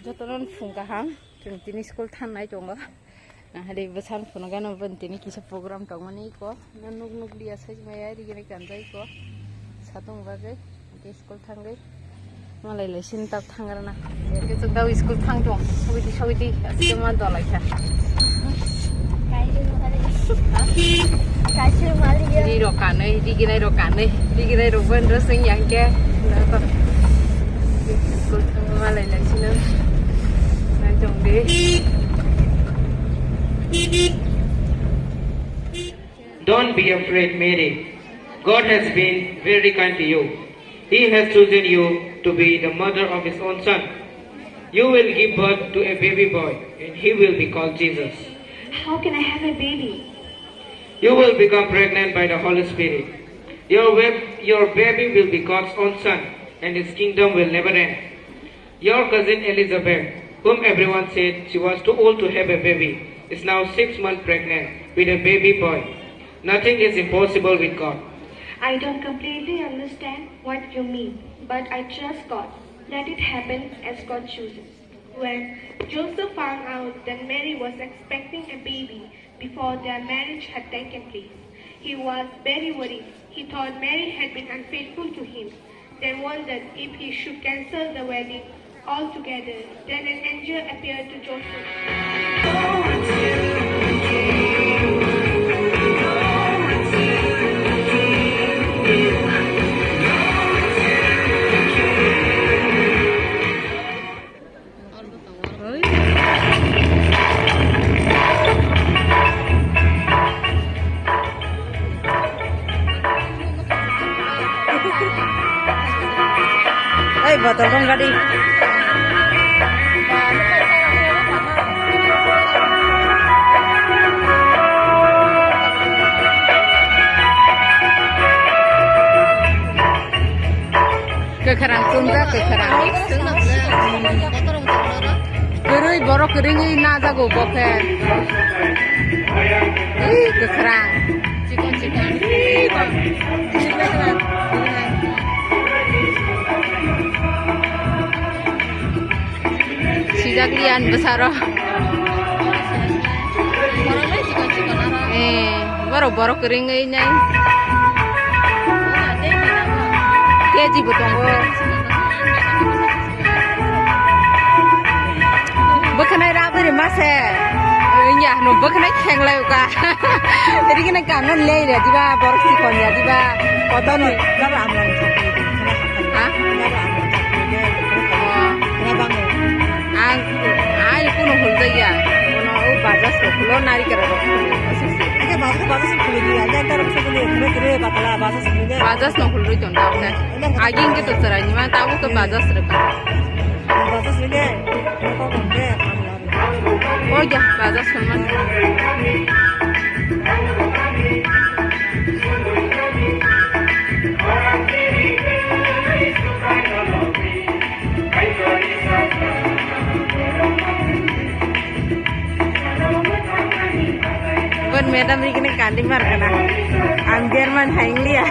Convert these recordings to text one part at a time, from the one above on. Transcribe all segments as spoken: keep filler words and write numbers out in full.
Jotono phung kaham, chwng tini school thangnai tongo. Ahadi bwsang phunukgano bini tini kisa program tongmani iko. No nuk nuk dia sai maya rigini kanjai iko. Satung bagwi, hwnkhe school thangwi. Malai lai sini tak thangrana. Hwnkhe chwng tao school thang tong. Sogidi, sogidi, aswk ma dolai kha. Kaisa mali. Kaisa mali ya. Ri rok kanwi, riginai rok kanwi, riginai rok ban rw sing yang khe. School thang malai lai sini. Nai tong di. Don't be afraid, Mary. God has been very kind to you. He has chosen you to be the mother of his own son. You will give birth to a baby boy, and he will be called Jesus. How can I have a baby? You will become pregnant by the Holy Spirit. Your, web, your baby will be God's own son, and his kingdom will never end. Your cousin Elizabeth, whom everyone said she was too old to have a baby, is now six months pregnant with a baby boy. Nothing is impossible with God. I don't completely understand what you mean, but I trust God. Let it happen as God chooses. When Joseph found out that Mary was expecting a baby, before their marriage had taken place, he was very worried. He thought Mary had been unfaithful to him, then wondered if he should cancel the wedding altogether. Then an angel appeared to Joseph. Oi, botol kong gadi. Kwkhwrang chumjak, kwkhwrang. Kwrwi, borok kwrwngwi najago bo khe. Ui, kwkhwrang. Sijak lian bwsaro. Eh, borok, borok kwrwngwi nai. Keji bo tongo. Bwkhanai rabwi rima se. Wngya hwnwi bwkhanai khenglai uka. Rikini kano lei re diba, borok sikon ya diba. Kotono. Ha? Ang, ang kuno huljakya. Kuno o Bajaj rok hulo, narikal rok hulo. Ake Bajaj, Bajaj rok hulo di, ake anta rok hulo di, kere kere batala Bajaj hulo di. Bajaj no hulrwi tong tabo khe. Agi hwnkhe to chwrai ni ma, tabo khe Bajaj rwkha. Bajaj hulo di. Oja, Bajaj hulo man. Bon madam rikini kandi mar kana. Ang German hai India.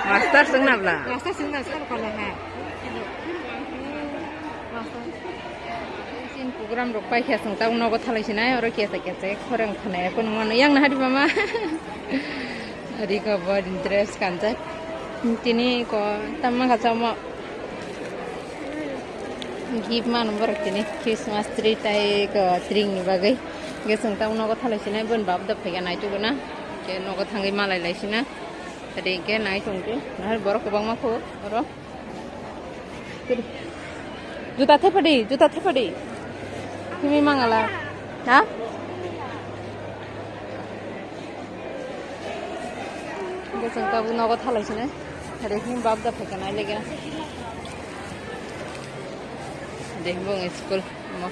Master sung na bla? Master sung na, sir, kola ha. Master. Sin program rok pai khe sung ta nogo thalai sinai, oro kesa kesa khorang khana ya kun mano yang na hadi mama. Ari ko bo dress kanjak. Tini ko tamma ka chamo. Gift mano borok tini Christmas tree tai ko tring ni bagwi. Ge sung ta nogo thalai sinai, bon bab da phaiga nai tugo na. Ke nogo thangwi malai lai sina. Tadi ke nai tongke, nahar borok kwbangma kho, oro. Juta thepadi, juta thepadi. Kimi mangala, ha? Bosong tabu nogo thalai sini. Tadi kimi bab da phaikanai lege. Tadi bong school mo.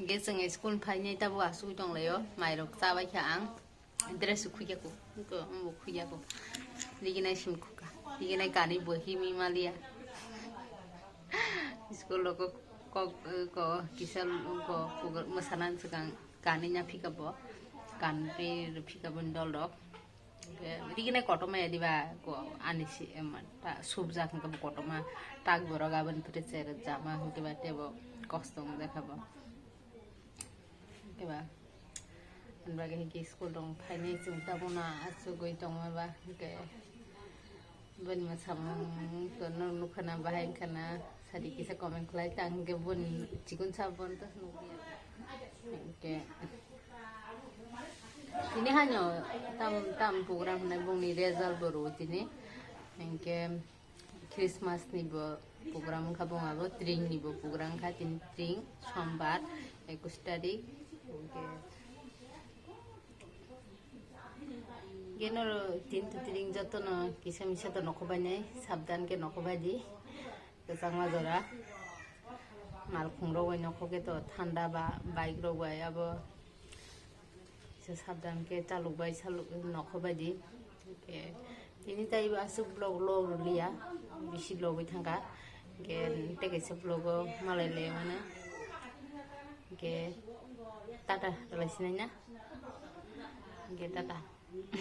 Ge chwng school phainai tabu asugwi tonglaio, mairok chabai kha ang. Dress khuya ko, ko, ambo khuya ko. Liginai sim khuka. Liginai kani bo himi malia. School lo ko, ko, ko, kisa ko, ko, masanan swkang kani nya phika bo. Kani phika bo dol rok. Liginai koto maya diba ko ani si, em, ta subjak hingke bo koto ma tak borok aboni pore cherep jama hingke ba tebo kostong dekha bo. Hingke ba. Ang bagwi hingke school rok phainai chwng tabukno achugwi tongma ba hingke bini mwsamung to nukha na bahai wngkha na sadi kisa comment khlai ta hingke bini chikon sabo to nukya hingke tini haino tam tam program hwnwi bongni result bo rwo tini hingke. Christmas ni bo program wngkha, bo abo tring ni bo program wngkha, tini tring sombar ekus tarik. Hingke genoro tin to tring jotono kisa misa to nokho bainai, sabdan ke nokho baidi, kwchangma jora. Malkhung rok bai nokho ke to thanda ba bike rok bai abo. Kisa sabdan ke chalok bai salok nokho bai di. Ke tini tai bo aswk vlog lo rwliya. Bisi logwi thangkha. Ke tei kaisa vlog o malai lai mano. Ke tata rwlai sinai na. Ke tata.